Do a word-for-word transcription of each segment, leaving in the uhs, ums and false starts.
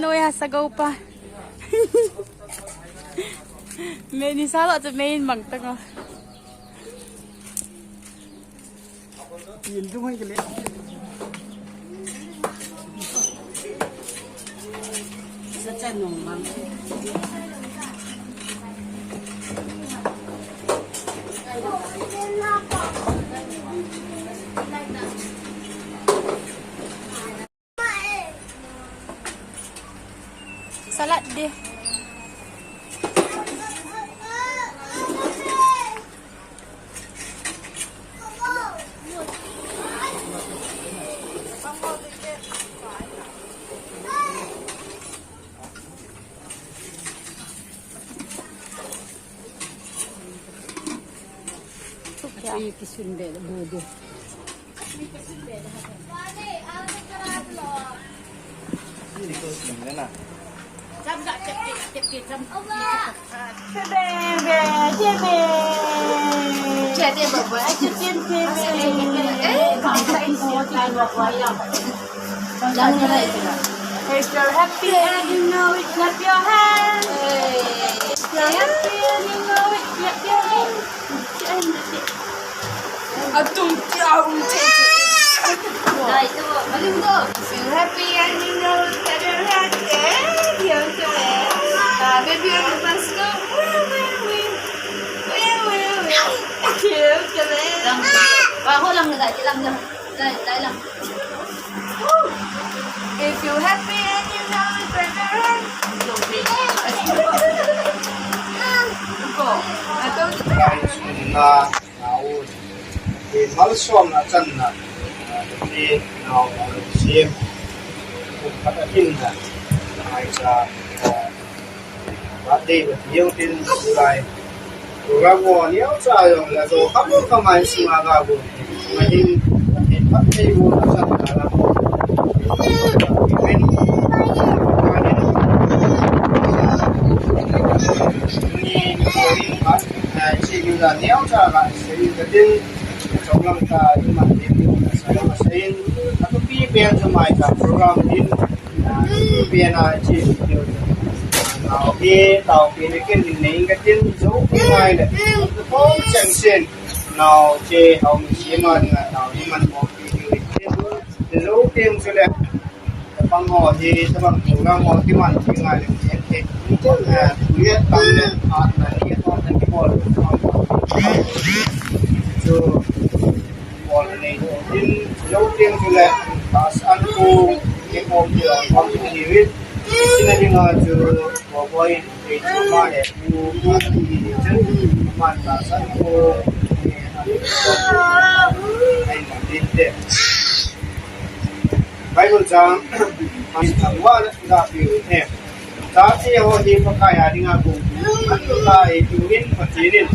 Oi, ha sa go pa. Me ni sa lo chu me in mang ta ngo. Yin tu mai ke le. Sa cha nong mang. Salad deh. Ito yung kisunde, budo. If you're happy and you know it, clap your hands. If you're happy and you know it, clap your hands. Atum tiarum tete. Dai tu, alim tu. If you're happy and you know it, clap your hands. Eh, diam tu eh. Ah, baby, you must go. Wee, wee, wee. Wee, wee, wee. Diam tu eh. Lang. Ah, ho lang na dai, lang, lang. Dai, dai lang. If you happy and you know it, clap your hands. Guys, na, na, un. Malsomna channa. Ni, na, na, sim. Kum khat ahin na. Ai cha. Birthday ba ti jeng tin, tulai program ho neocha jong le, jo kham kham a insunga ga gon. Ahin, ahin, birthday gon a chan a la. Ni, ni, ni, neocha ga, sei ka tin, chong lang ka, iman tin, sa lang ka sein, atupi pen chu maicham program hin, Pi na chi. Nau hi tau pi le kin nei ka tin jo pi ngai le. Ko chang sin. Nau che hau mi si ma nga nau ni man ko pi ni tin. Jo tin chu le. Pang ho hi ta bang tu la mo ki man ki ngai le. Ni chen ha. Ni ta le. A na ni ko ta ki bol. Jo. Bol nei tin, jo tin chu le, tahsa an pu, ni pom ti a, pom ti hi rit. Sina dinga chu, bo boi, ni chu ma he pu, ma ti hi chen, ma tahsa an pu, ni a ni pu, ai ma tin te. Bible chang, man chang wa le, da pi u he. Chate ho hi Pakai a dinga kum, atu ta e tu in Pathen in.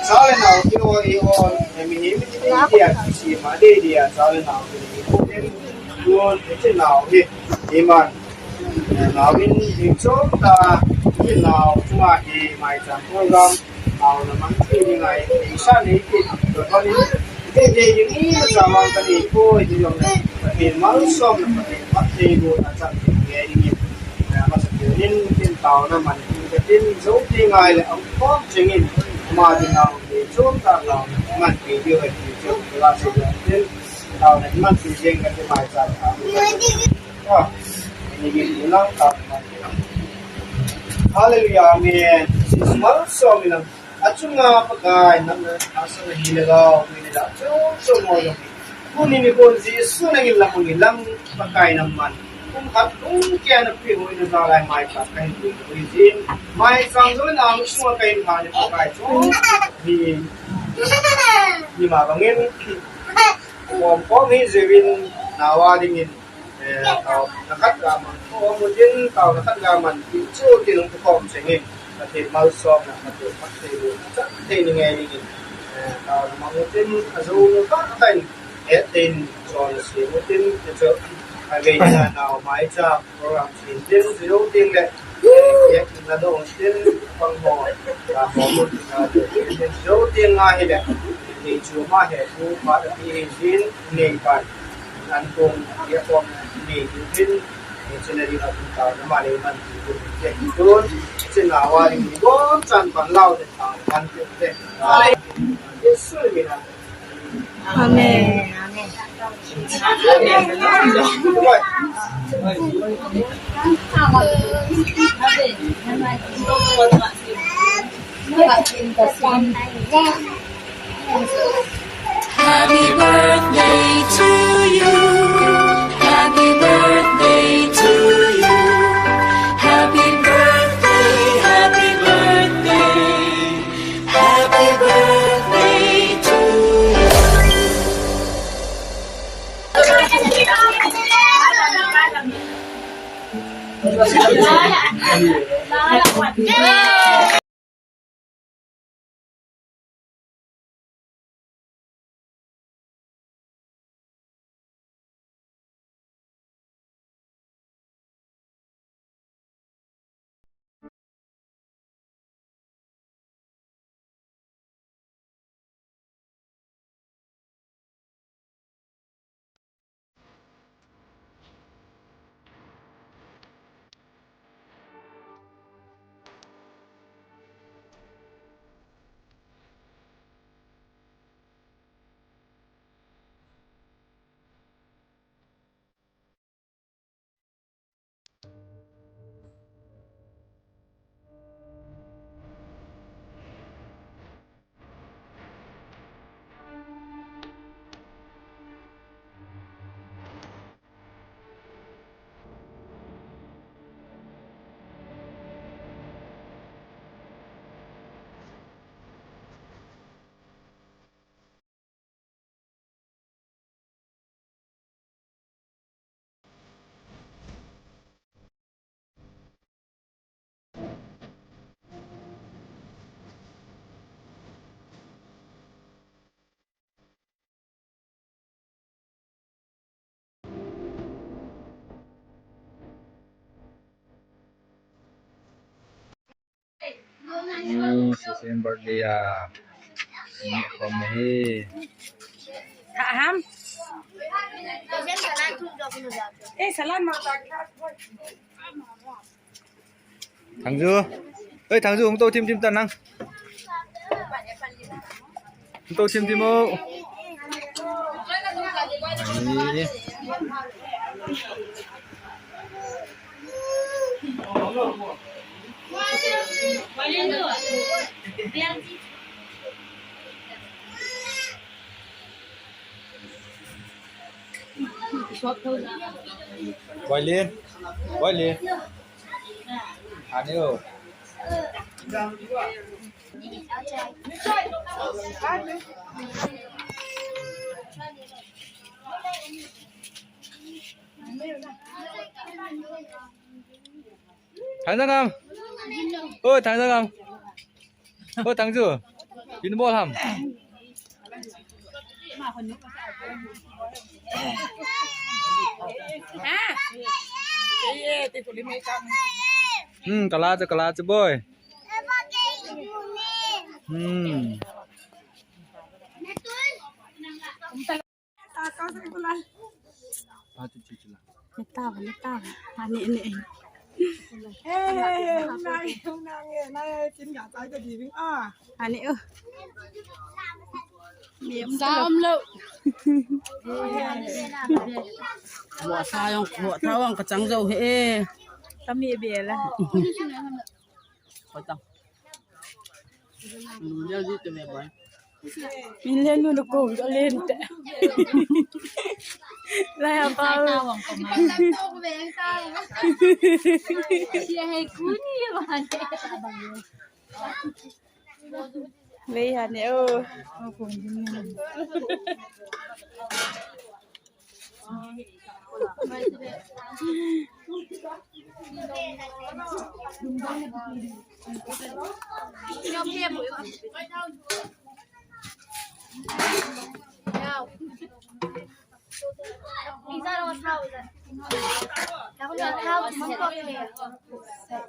Cha le nau ti ho hi ho, e mi ni mi ti ti a ti si ma de di a cha le nau ti ni. Nun ti nau hi, iman. Nau in, in chom ta, ti nau, chunga hi, mai chang program. Nau na man ti ni ngai, sa ni ti, ko ni, ti ti ni ni sa man ta ni ko, ti yong na, ti mal som na, ti mat ti ko na chan ti ngai ni. Na ma sa ti ni tin tau na man ti ka tin jo ti ngai le, am kom ching in, ma ti nau ti chom ta nau na man ti yo ti chom la se tin, tau na man ti jeng ka ti mai sa ta. Ni ni ni na ta. Hallelujah, amen. Jesu mal som in. Achunga Pakai, nang na asa na hi le gao, mi ni da chom chom mo yong. Kuni ni kon Jesu nang in lam, nang in lam Pakai nang man. Kum khat kum kia na pi hoi na za lai mai ka kai ni hoi jin. Mai sang zo na ang sunga kai ma ni Pakai chom. Ni, ni ma bangin. Kom kom hi jewin nawa dingin. Eh, tau na khat ga man, ko mu tin, tau na khat ga man, ti chu ti nung ko kom cheng in. Ka te mal som na, ka te mak te lu, cha te ni ngai ni. Eh, tau na mang mu tin, a zo nu ka ka in. Eh, tin, so na si mu tin, ti chu. A ve na nau mai cha, program sin tin, zero tin le. Eh, na dong tin, pang mo, ka mo mu tin, ka zero tin nga hi le. Ni chu ma he, ku pa ti hin, ni pa. An kong, ya kong, ni tin. Missionary na kum ta na ma le man ti ko ke ti don. Chin na wa ni bon chan pan lao de ta pan te te. Yesu ni na. Amen. Amen. Happy birthday to you. Happy birthday to you. Happy birthday, happy birthday, happy birthday to you. Hmm, sisi birthday a. Ni kom he. Ham? Eh, salam ma. Thangju. Oi, Thangju, hung to thim thim ta nang. Hung to thim thim o. Ai. Boilin. Boilin. Ani o. Thang Jangam. Oi, Thang Jangam. Oi, Thangju. Pin bol ham. Hmm, kala chu, kala chu, boy. Hmm. Neta, neta. Ani, ani, ani. Ani, oh. Sam lo. Hua sa jong, hua sa jong ka chang jo he. Kami bela. Min len nu ko len te. La ya pa. Vei ha ne o.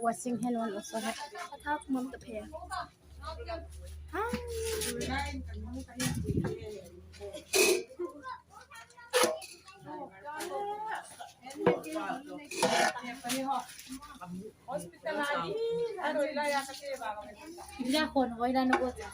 Washing hand one also have. Kon hoi la na go cha.